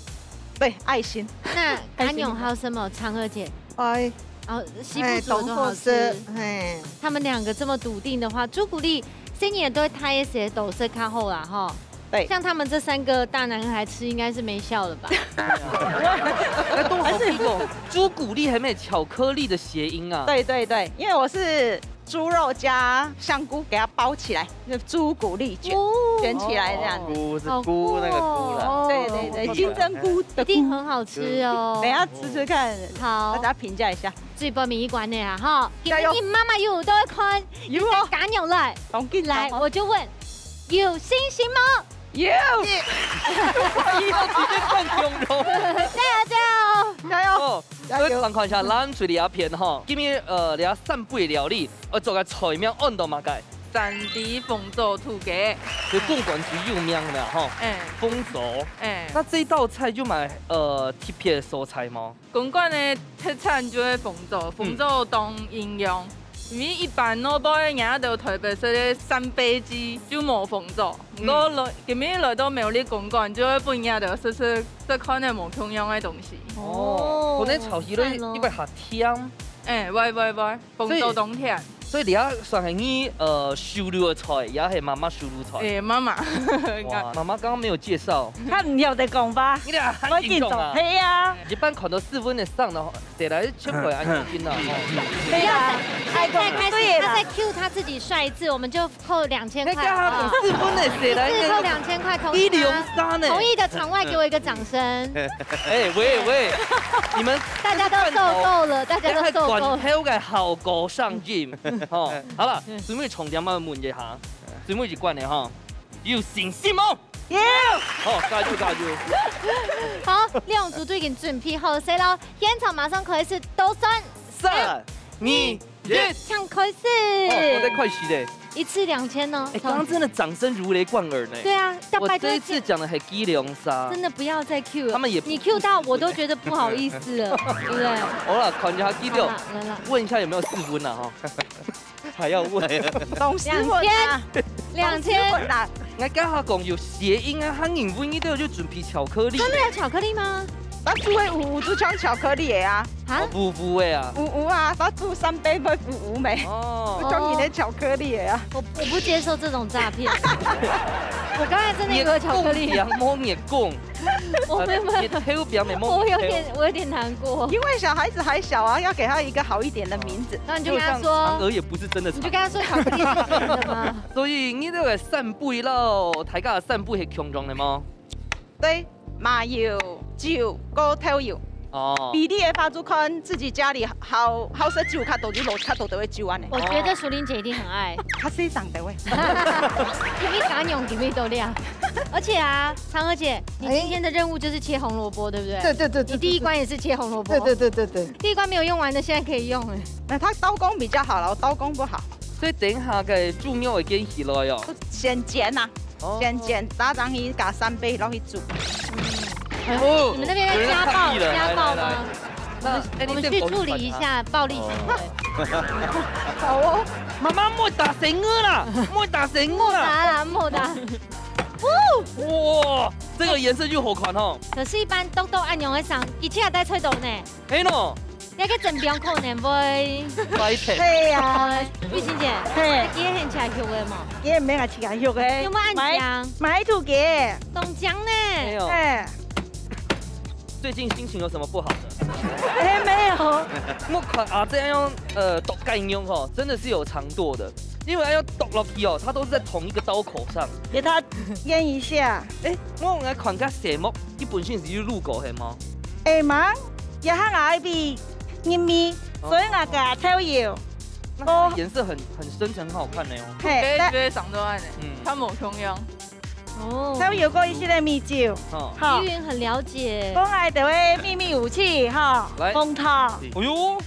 对，爱心。那阿勇还有什么？长娥姐？哎，哦，西部煮的都好吃。哎，当好吃，嘿。他们两个这么笃定的话，朱古力，今年都会太一些都是看后啦哈。对。像他们这三个大男孩吃，应该是没效了吧？那都好屁哦，朱古力还没有巧克力的谐音啊。对，对，对，因为我是 猪肉加香菇给它包起来，就朱古力卷，哦。卷起来这样子。菇是菇，那个菇啦。好酷哦。对，对，对，金针菇的菇。一定很好吃哦。等一下吃吃看，好。大家评价一下。最后面一关的啊，哈，加油。今日妈妈有都会看，有哦。加油来。当紧张哦。来，我就问，有信心吗？有。以后直接看恐龙。加油，加油。加油。哦，加油。所以看一下，咱水里阿片哈，今日，呃，这三杯料理， 我做个菜名安到么个？三杯红糟土鸡。就公馆最有名的吼，哎。红糟。哎。那这一道菜有么个，呃，特别的所在吗？公馆的特产就系红糟，嗯。红糟当营养。因为一般外背个人都台北市个三杯鸡就无红糟，嗯。毋过来，今日来到苗栗公馆，就会分人家食食食看个无共样个东西。哦，哦，可能炒起来，赞哦。一般下甜。哎，喂喂喂。 红糟当甜。所以，所以你也算系你，呃，手路个菜，也系妈妈手路菜？哎，妈妈。哇，妈妈刚刚没有介绍。看你有在讲吧？你俩很紧张啊。我紧张，嘿呀。一般看到四分的上的话，谁来切回安心了？哦。对啦，太过分了。他在 cue 他自己帅一次，我们就扣两千块，那个啊，好不好？四分的谁来？一次扣两千块，同意吗？一零三呢？同意的场外给我一个掌声。哎，喂，喂，你们大家都受够了，大家都受够了。看头个效果上进。 哦，好了，最尾重点要问一下，最尾一关的哈，有信心吗？有。好，加油，加油。好，两组都已经准备好势了，现场马上开始倒算。三、二、一。请开始。哦，我在快死嘞。一次两千哦。哎，刚刚真的掌声如雷贯耳呢。对啊，要拜托一次。我这一次讲的很激昂杀。真的不要再 cue 了。他们也不你 cue 到我都觉得不好意思了，对不对？好了，看一下激动。好了，来了。问一下有没有四分啊？哈。 还要问。当时问啊。两千。当时问啊。我刚好讲有谐音啊，他认为你都有去准备巧克力。真的有巧克力吗？他就会有，有就像巧克力的啊。啊？哦，有，有的啊。有，有啊，他煮三杯会有，有没？哦。就像你的巧克力的啊。我，我不接受这种诈骗。我刚才真的以为有巧克力。你讲，我讲。 我没有办法。啊，你，你后边没摸。我有点，我有点难过。因为小孩子还小啊，要给他一个好一点的名字。然后你就跟他说，就像嫦娥也不是真的嫦娥。你就跟他说巧克力是甜的吗？所以你这个三杯咯，大家三杯是共样的吗？对，麻油、酒、过豆油。哦。比例的话，就看自己家里好，好食酒较多，就落较多的酒安呢。我觉得淑玲姐一定很爱。他是长的喂。给你打勇，给你都亮。 而且啊，嫦娥姐，你今天的任务就是切红萝卜，对不对？对，对，对，对，你第一关也是切红萝卜。对，对，对，对，对。第一关没有用完的，现在可以用了。那他刀工比较好了，我刀工不好。所以等一下个猪肉会煎起来哦。先煎呐，哦。先煎，然后去加三杯落去煮。哦，你们那边在家暴，有人在抗议了，家暴吗？来，来，来。那，哎，我们去处理一下暴力行为。哦。好哦。妈妈，莫打死我啦，莫打死我啦。莫打啦，莫打。 哇，这个颜色就好看哦。可是，一般都都按样个上，一切也带菜刀呢。哎喏，那个真不要可能会。白切。对呀。玉清姐，嘿。今天很起来有的嘛？今天没有起来有的。有没有按讲？买，买土给。东江呢？没有。哎。最近心情有什麼不好的？哎，沒有。我看阿姊恁樣，呃，剁雞肉吼，真的是有長剁的，因為愛剁落去哦，它都是在同一個刀口上。給它醃一下。哎，我來看个色目，你本身是有滷過係嗎？哎，忙，這下𠊎愛俾入味，所以𠊎加豆油。那它的顏色很很深沉，很好看呢哦。嘿，但這个長做愛呢，嗯，它無共樣。哦，豆油過一息个米酒，哦，好。依云很了解。講愛个秘密武器哈，來，紅糖。哎呦，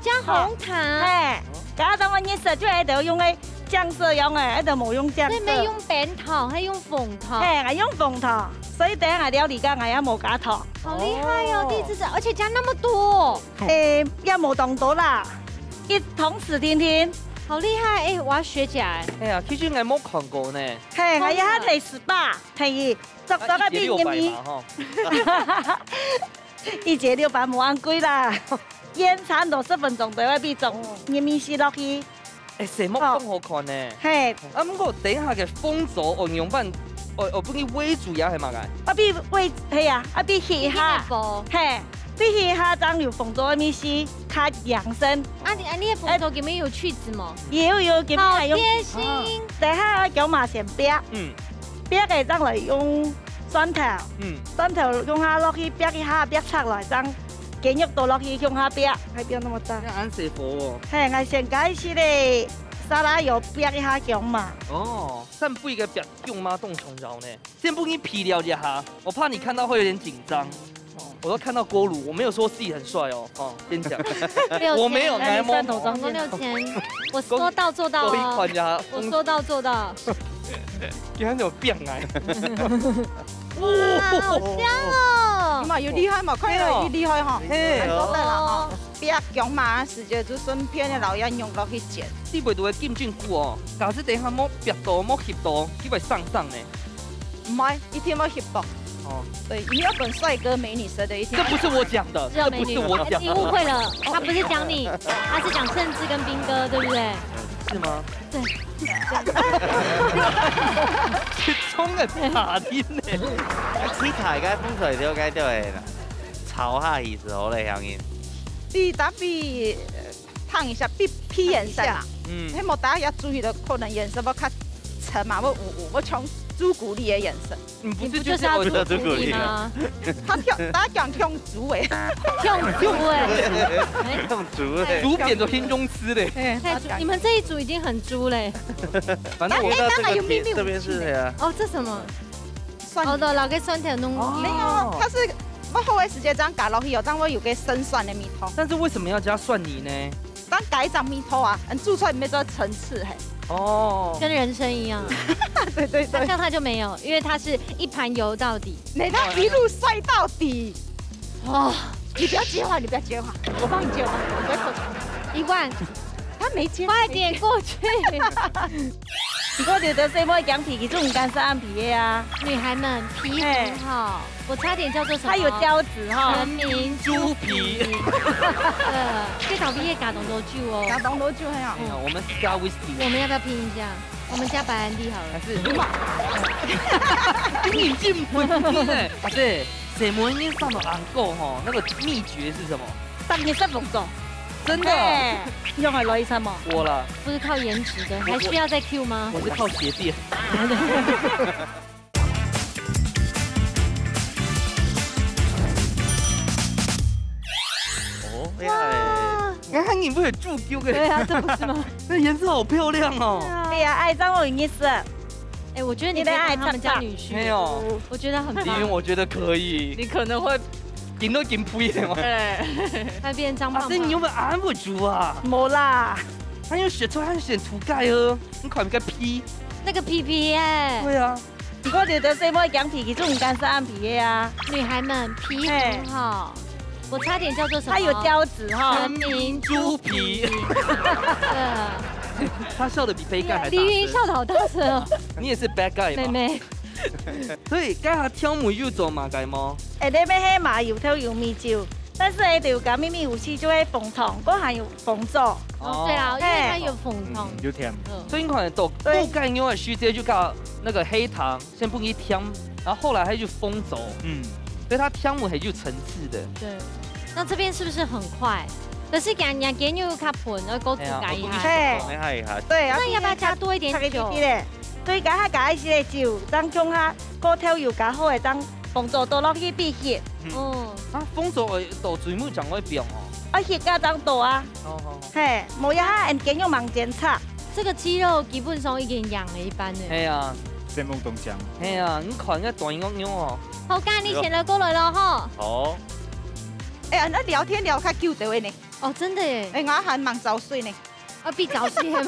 加紅糖。嘿，剛剛我認識就愛得用个醬色用个，愛得無用醬色。所以沒用冰糖，還用紅糖。嘿，𠊎用紅糖，所以等下料理个𠊎也無加糖。好厲害哦，哦，第一次吃，而且加那麼多。 誒，也無當多啦，一湯匙定定。好厲害，誒，我要學起來。哎呀，其實𠊎無看過呢。嘿，𠊎也還第十八，第一，做到个比你咪。啊，一節六百嘛，吼。一節六百無恁貴啦，醃差毋多十分鐘就會比做入味落去。 哎，色目當好看呢。嘿。啊，毋過等一下个紅棗哦，仰般，哦，哦，分佢煨煮也係麼个？啊，比煨，係啊，啊，比起下，一定愛包。嘿，比起下正有紅棗个味緒，較養生。啊，你，啊，你个紅棗裡面有去籽嗎？有，有，裡面還有。好貼心。等下薑嫲先煏，嗯。煏个正來用蒜頭，嗯。蒜頭用下落去煏一下，煏出來正 雞肉倒落去向下煏，還不要那麼大。要恁細火哦。嘿，𠊎先開始咧，沙拉油煏一下薑嫲。哦，上背个煏薑嫲當重要呢。先幫你皮料一下，我怕你看到會有點緊張。哦，我都看到鍋爐，我沒有說自己很帥哦。哦，先講。沒有，我沒有，先來，來，摸摸。蒜頭中間。總共六千，我說到做到哦。我一款呀。我說到做到。今天有變矮。哇，好香哦！你嘛有厲害嘛，看起來有厲害哈。嘿。還做得啦哈。哦。煏薑嫲个時節，就順便个撈一下肉落去煎。裡背都會金金爌哦，假使等一下無煏到、無熻到，佢會生生呢。毋會，一定會熻到。哦。對，你要跟帥哥美女生的一定要。這不是我講的，只有美女。這不是我講的。你誤會了，他不是講你，他是講盛智跟斌哥，對不對？是嗎？對。 一種个打聽呢。其他个風水了解到个啦，炒下去時候咧，鄉親。你打比，呃，燙一下，比，比顏色嘛。嗯。那麼大家要注意的，可能顏色會較深嘛，會烏烏，會像朱古力的顏色。你不是就是要朱古力嗎？他跳，大家講跳 豬欸。跳豬欸。欸。跳豬欸。豬變做天中吃嘞。欸，太豬，你們這一組已經很豬嘞。反正我，欸，欸，那還有秘密武器呢。這邊是誰啊？哦，這什麼？蒜泥。哦，對，老給蒜頭弄。哦。沒有，它是，我後尾時間這樣加落去哦，這樣會有個生蒜的味道。但是為什麼要加蒜泥呢？ 當改一張味道啊，嗯，煮出來沒做層次嘿。哦。跟人生一樣。對對對。那像他就沒有，因為他是一盤油到底。那他一路帥到底。哦。你不要接話，你不要接話，我幫你接話，你不要客氣。一萬。他沒接。快點過去。 你看這个細妹講皮，其實毋敢食恁皮个啊。女孩們，皮很好，嘿。我差點叫做什麼？它有膠質哈。人民豬皮。對，這頭皮也加當多酒哦。加當多酒，嘿啊。嗯。哎呀，我們是加 whisky。我們要不要拼一下？我們加白蘭地好了。還是你嘛？你進步呢？啊，對，細妹恁樣生到恁高吼，那個秘訣是什麼？當然是工作。 真的哦？嘿，用來來一餐嘛。我啦。不是靠顏值的，我，還需要再Q嗎？我是靠鞋墊。哦，哇。哎，你不會注意這個？對啊，這不是嗎？那顏色好漂亮哦。對啊。對啊，哎，這樣我有意思。 哎，我覺得你可以當他們家女婿。你的愛擦擦。沒有。我覺得很棒。李雲，我覺得可以。你可能會緊都緊不一點嘛。對。會變張胖胖。啊，所以你有沒有安慰豬啊？無啦。他又選出，他又選塗改哦，你看你個皮。那個皮皮耶。對啊。你看這个細妹講皮，其實毋敢食恁皮个啊。女孩們，皮很好。嘿。 我差點叫做什麼？它有膠質哈。人民豬皮。對。他笑得比杯蓋還大聲。李雲笑得好大聲哦。你也是bad guy吧？妹妹。所以該下調味有做麼个無？欸，這邊係麻油豆油米酒，但是呢，就有加秘密武器，就係紅糖，還有紅棗。哦，對啦，因為它有紅糖。嗯，有甜。嗯。所以你看到，對。滷雞肉个時節就加那個黑糖， 先分佢甜，然後後來還有紅棗。嗯。所以它湯姆還有層次的。對，那這邊是不是很快？可是感覺雞肉較賁，要勾煮哎呀，我估計該一下。是講那一下。對啊，那要不要加多一點酒？差一滴滴咧，所以加下加一些酒，當中哈，過頭油加好个，當紅棗倒落去必須。嗯。哦。啊，紅棗會倒水母醬會變哦。啊，係加當多啊。哦，哦，哦。嘿，無呀，哈，俺雞肉忙煎炒。這個雞肉基本上已經養了一半了。嘿啊。在夢中想。嘿啊，你看該大肉肉哦。好，該你先來過來了哈。好。哎呀，那聊天聊較久的呢。哦，真的耶。哎，我還蠻早睡呢。啊，比早睡嘛。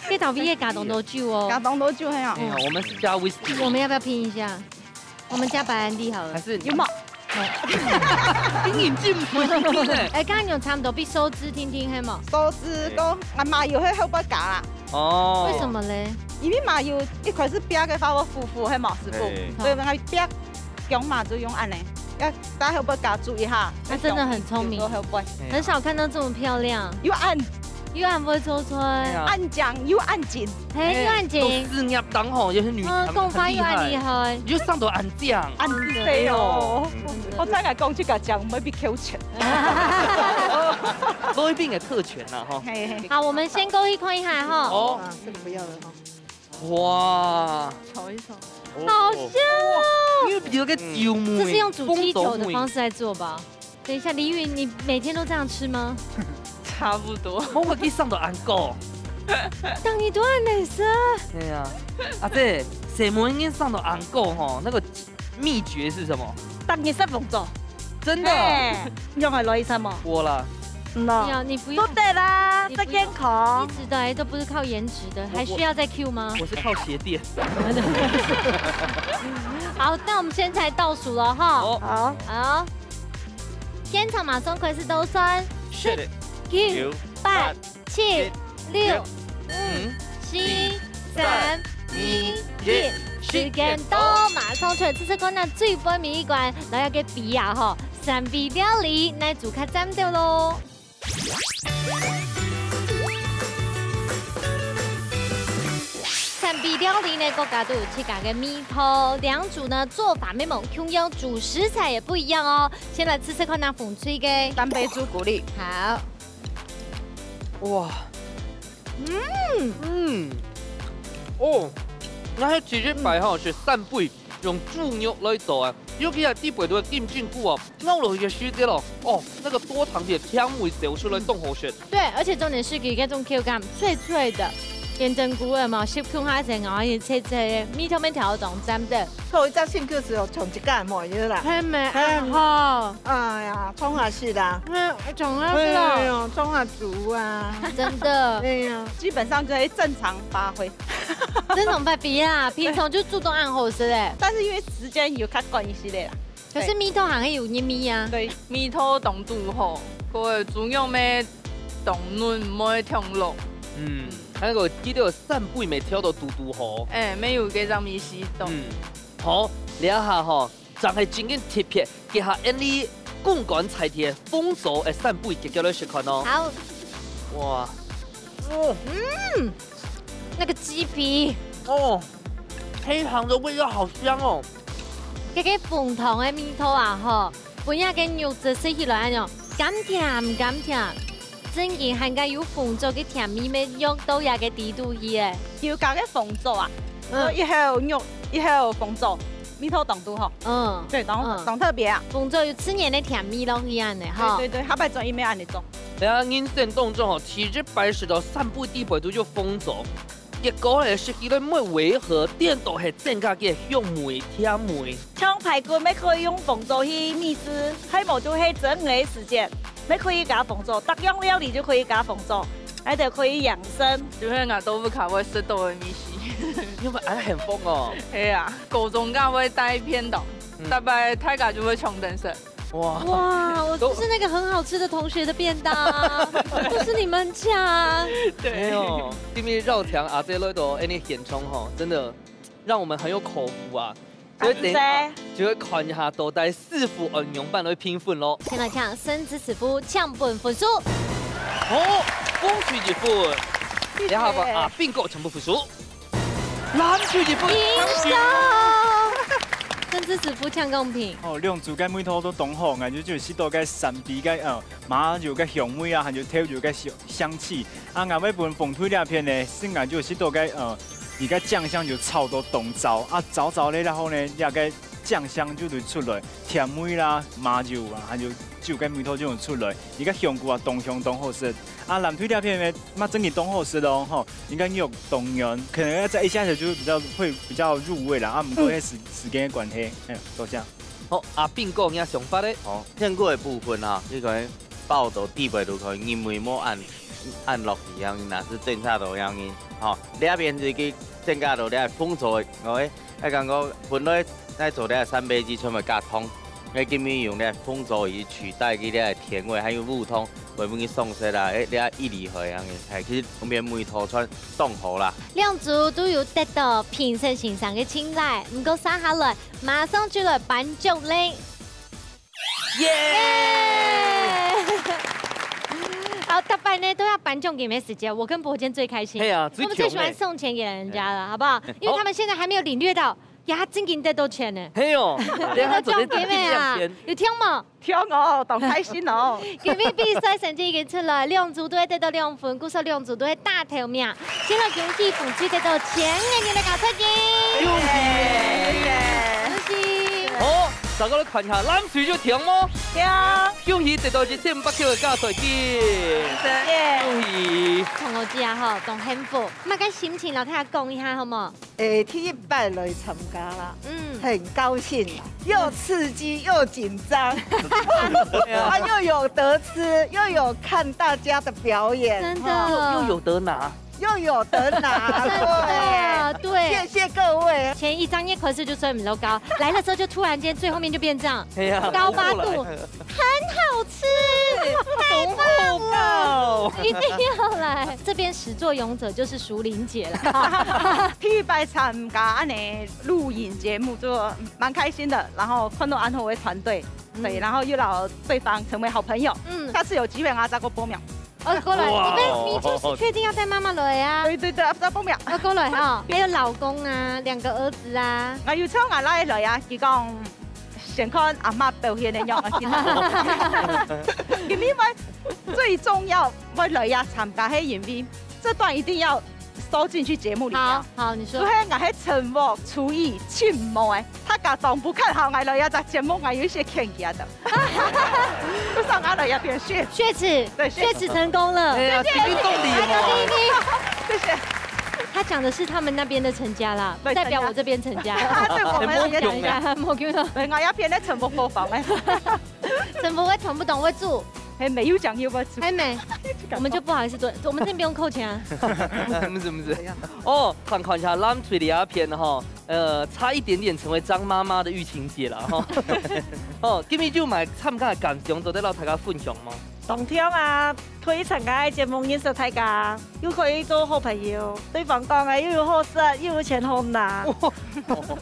這頭尾也加當多酒哦。加當多酒，嘿啊。哎呀，我們是加 whisky。我們要不要拼一下？我們加白蘭地好了。還是有嗎？經營進步呢？哎，剛剛有差不多，比收支聽聽，嘿嘛。收支講，啊，麻油會後背加啦。哦。為什麼嘞？因為麻油一開始煸个話，我苦苦，嘿嘛，師傅。嘿。所以我愛煸，薑嘛就用恁呢，要在後背加注意哈。他真的很聰明，有時候後背。哎呀。很少看到這麼漂亮。又恁，又恁會做出來。哎呀。恁靚又恁緊。嘿，又恁緊。哎，做事業當好，也是女強人，嗯，講話又恁厲害。很厲害。你就上到恁靚。恁厲害哦。真的。我再來講這個講，maybe扣錢。多一點的特權啦，哈。嘿，嘿。好，我們先過去看一下哈。哦。啊，這個不要了哈。哇。瞧一瞧。哦。好香哦。因為比如个酒味，這是用煮雞酒的方式來做吧？紅棗味。等一下，李宇，你每天都這樣吃嗎？差不多。我會去上到恁高。當你都還沒吃。對啊。啊，對，細妹已經上到恁高吼，那個秘訣是什麼？當你食紅棗。真的哦？哎，用來來什麼？我啦。嗯喏。沒有，你不用。做得啦，你不用。這健康。一直以來都不是靠顏值的，我，還需要再 Q 嗎？我是靠鞋墊。好，那我們現在倒數了哈。好。好。好。現場馬上開始倒算，十、十、九、九、八、八、七、七、六、六、五、五、四、四、三、三、二、二、一。一。時間到，馬上出來試試看，該最尾尾一關，來，愛个比啊吼，三杯料理，哪組較佔到咯？ 三杯料理呢，各家都有自家个味道。兩組呢，做法乜無共樣，煮食材也不一樣哦。先來試試看那紅隊个。三杯朱古力。好。哇。嗯。嗯。哦，該係第一擺吼，係三杯 用豬肉來做啊，尤其係底背肚个金針菇啊，咬落去个時節咯，哦，那個多糖个甜味走出來，當好食。對，而且重點是佢該種口感脆脆的，金針菇个嘛，食共下一層咬下去脆脆个，味道乜調到當讚个。頭一隻辛苦係哦，從一個無有啦。係咩？嗯。啊，好。哎呀，創下食啦。嗯，創下食啦。哎喲，創下煮啊。真的。哎呀。基本上就係正常發揮。正常發揮啊，平常就煮到恁好食欸。但是因為 時間有較趕一些啦。可是味道還係有入味啊。對。味道當拄好，該豬肉乜當嫩，毋會忒老。嗯，還有記得三杯乜調到堵堵好。哎，乜有該隻味緒到。嗯，好，這下吼，正係正經特別，這下𠊎俚公館在地个紅棗个三杯，遽遽來食看哦。好。哇，哦，嗯，那個雞皮。哦。 黑糖的味道好香哦。該个紅糖个味道啊，吼，分這个肉質食起來恁樣，甘甜甘甜，正經還加有紅棗个甜味，乜入到這个底肚去欸。有加个紅棗啊，嗯。一口肉，一口紅棗，味道當拄好。嗯。對，當，嗯。當特別啊。紅棗有自然个甜味落去恁呢，吼。對，對，對，下擺轉一定愛恁呢做。等下人生當中吼，第一擺食到三杯底背肚有紅棗。 結果呢，食起來乜違和，顛倒係增加个香味、甜味。像排骨乜可以用紅棗去味緒，還無就係蒸个時節，乜可以加紅棗，逐樣料理就可以加紅棗，該就可以養生。就係𠊎豆腐乳會食到个味緒。因為恁幸福哦。係啊，高中該會帶便當，嗯。逐擺大家就會搶等食。 哇。哇，我就是那個很好吃的同學的便當啊，都是你們搶。對。沒有，今日邀請阿姊來到𠊎俚現場吼，真的讓我們很有口福啊。所以等一下就會看一下到底師傅愛仰般來評分咯。先來看森子師傅搶分分數。好，紅隊一分，謝謝。然後阿斌哥搶分分數。 藍隊一分。贏了！這這師傅請講評。哦，兩組个味道都當好，𠊎就就食到个三杯个，呃，麻油个香味啊，還有豆油个香，香氣。啊，𠊎會分紅隊這片呢，係𠊎就食到个，呃，佢个醬香就炒到當燥，啊，燥燥咧，然後呢，這个醬香就會出來，甜味啦、麻油啊，還有酒个味道就會出來，佢个香菇啊，當香當好食。啊，藍隊這片呢，嘛真个當好食咯，吼，應該肉當軟，可能要在一下子就比較，會比較入味啦，啊，毋過因為時，時間个關係，嗯，多謝。好，阿斌哥，你个想法咧？哦，香菇个部分啊，你可能爆到底背都可以，因為無按，按落去樣，若係正常都樣，吼，這片係去增加到這紅糟个，OK，愛感覺本來愛做這三杯雞全部加湯，該今日用這紅糟去取代佢這甜味，還有烏糖，會分佢鬆脆啦，誒，這一厲害樣，誒，其實後面味道全當好啦。兩組都有得到評審先生个青睞，毋過接下來馬上就來頒獎咧。耶！好，大家呢都要頒獎給美食家，我跟博堅最開心。係啊，我們最喜歡送錢給人家了，好不好？因為他們現在還沒有領略到，呀，正經得到錢呢。係哦，得到獎金个啊，有聽無？聽哦，當開心哦。今日比賽成績已經出來，兩組都會得到兩分，故所兩組都會打頭名。先來恭喜紅隊得到千元个加菜金。恭喜！恭喜！好，大家來看一下，藍隊就聽無？聽。恭喜得到一千八百塊个加菜金。耶！恭喜！同學姐啊吼，當幸福。麼个心情，摎大家講一下好無？誒，第一擺來參加啦，嗯。很高興，又刺激又緊張，啊，又有得吃，又有看大家的表演，真的。又，又有得拿。 又有得拿，真的，對。謝謝各位。前一張頁考試就睡不夠高，來的時候就突然間最後面就變這樣，哎呀，高八度，很好吃，太棒了，一定要來。這邊始作俑者就是淑玲姐了。第一擺參加恁樣錄影節目，就蠻開心的，然後看到恁好个團隊，對，嗯。然後又摎對方成為好朋友，嗯。下次有機會啊，再過報名。 哦，過來，哇。我們你就是確定要帶媽媽來啊？對，對，對，要報名。要過來哈，還有老公啊，兩個兒子啊。𠊎有請𠊎倈仔來啊，佢講先看阿嬤表現个樣啊，今晡日會最重要，會來啊參加，係因為這段一定要收進去節目裡面。好，好，你說。就係𠊎係承蒙廚藝盡無个，他假裝不看好𠊎來啊，在節目𠊎有一些欠缺的。 就上阿來這邊血。血池，對，血池。血池成功了。哎呀，謝謝。第一名哦。謝謝。他講的是他們那邊的陳家啦，不代表我這邊陳家。對，我們也講一下，沒有用。對，我要騙那陳伯伯房哎。陳伯伯聽不懂，會煮。還沒有講又不煮。還沒，我們就不好意思做，我們這邊不用扣錢啊。不是，不是。哦，看，看一下藍隊這片吼， 呃，差一點點成為張媽媽的玉琴姐了哈。哦，今日就來參加感想，做得摎大家分享嗎？當暢啊，可以參加這節目認識大家，又可以做好朋友。對方講啊，又有好食，又有錢好拿。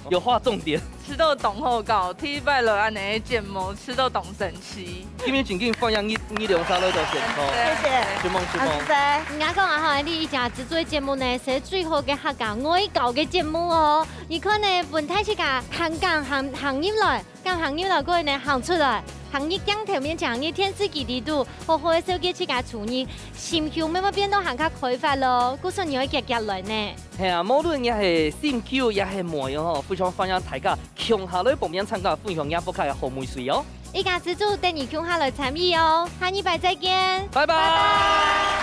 有劃重點。食到當好搞，第一擺來恁樣个節目，食到當神奇。 今日正經歡迎你，你兩儕來到現場。謝謝。承蒙，承蒙。好，謝謝。人家講啊吼，你一家子做節目呢，係最好个客家外交个節目哦。你看呢，分大自家行行行行入來，行行入來過後呢，行出來，行入鏡頭面前，行入電視機裡肚，好好个紹介自家廚藝，心胸慢慢變到還較開闊咯。故所你愛遽遽來呢。係啊，無論你係心臼也係妹哦，非常歡迎大家共下來報名參加分享若屋下个好味緒哦。 一家之煮等你共下來參與哦，下禮拜再見，拜拜。